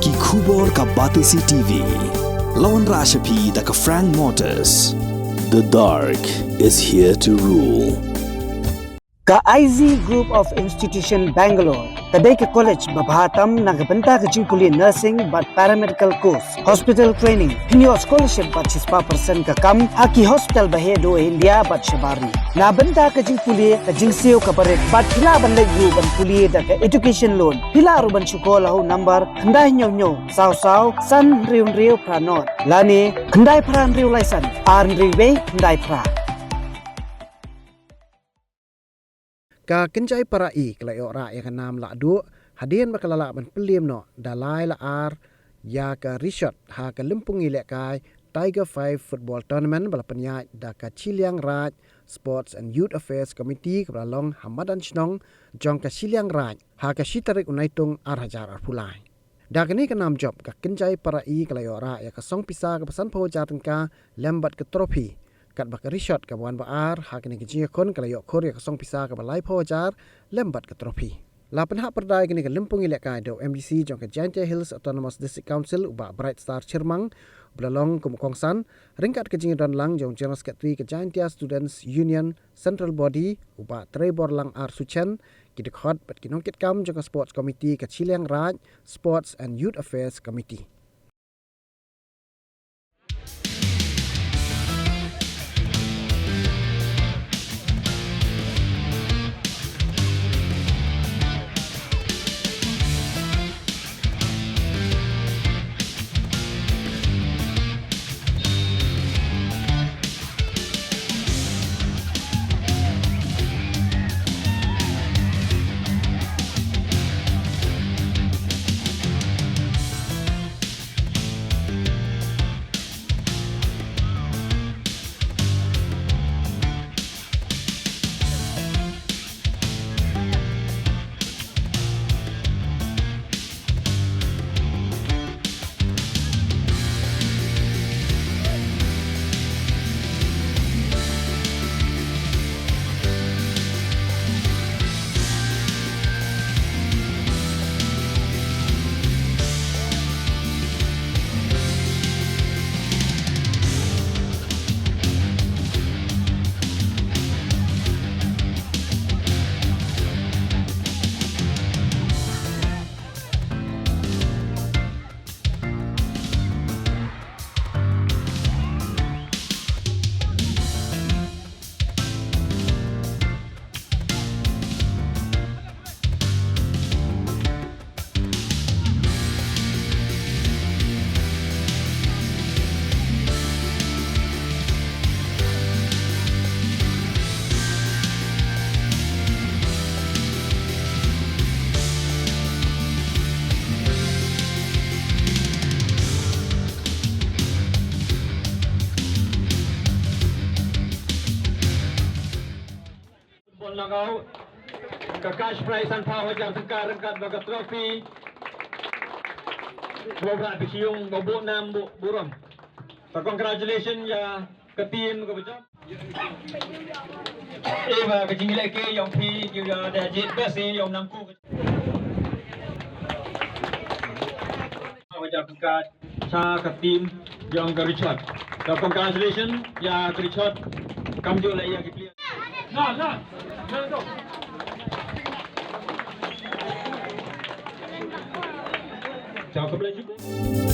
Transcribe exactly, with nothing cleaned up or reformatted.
Ki khubor ka Batesi T V. La wanrah sha phi da ka Frank Motors. The dark is here to rule. Ka I Z Group of Institution Bangalore ka dei ka college ba bha tam na ka bynta ka jingpule nursing bad paramedical course, hospital training, pynïoh scholarship bad shispah percent ka kam ha ki hospital ba heh duh India bad shabar ri. Na bynta ka jingpule ka jingsiew kaba rit bad phi lah ban leit ruh ban pule da ka education loan. Phi lah ruh ban shu call ha u number khyndai hynñiew hynñiew saw saw san hynriew hynriew phra nod lane khyndai phra hynriew lai san ar hynriew wei khyndai phra. Ka Kynjai Para-i ka la ïoh rah ïa ka nam lahduh hadien ba ka la lah ban pynliem noh da lai la ar ïa ka rishot ha ka lympung ïalehkai Tiger Five Football Tournament ba la pynïaid da ka Chilliangraij Sports and Youth Affairs Committee kaba la long ha madan shnong jong ka Chilliangraij ha ka shi tarik u Naitung ar hajar arphew lai. Da kane ka nam jop ka Kynjai Para-i ka la ïoh rah ïa ka song pisa kaba sanphew hajar tyngka lem bad ka trophy. Katba ka rishot kaba wan ba ar ha kane ka jingïakhun ka la ïoh khur ïa ka song pisa kaba laiphew hajar lem bad ka trophy. La pynhap pyrda ïa kane ka lympung ïalehkai da u M D C jong ka Jaintia Hills Autonomous District Council u Bah Bright Star Chyrmang, ba la long kum u kongsan ryngkat ka jingdon lang jong General Secretary ka Jaintia Students Union Central Body u Bah Treiborlang R Suchen, ki dkhot bad ki nongkitkam jong ka Sports Committee ka Chilliangraij Sports and Youth Affairs Committee. Football knockout. Ka cash prize sanphew hajar tyngka ryngkat bad ka trophy. Ba bra phi shu ïoh ba buh nam buh burom. Ka congratulations ïa ka team kaba jop. Ïa ka jingïalehkai ïa phi ïa da jied best ïa u nangku. Hajar tyngka sha ka team jong ka Richard. Ka congratulations ïa ka Richard. Kamjooh leh ïa ki player. Na, na, na, na. Chào, khublei shibun.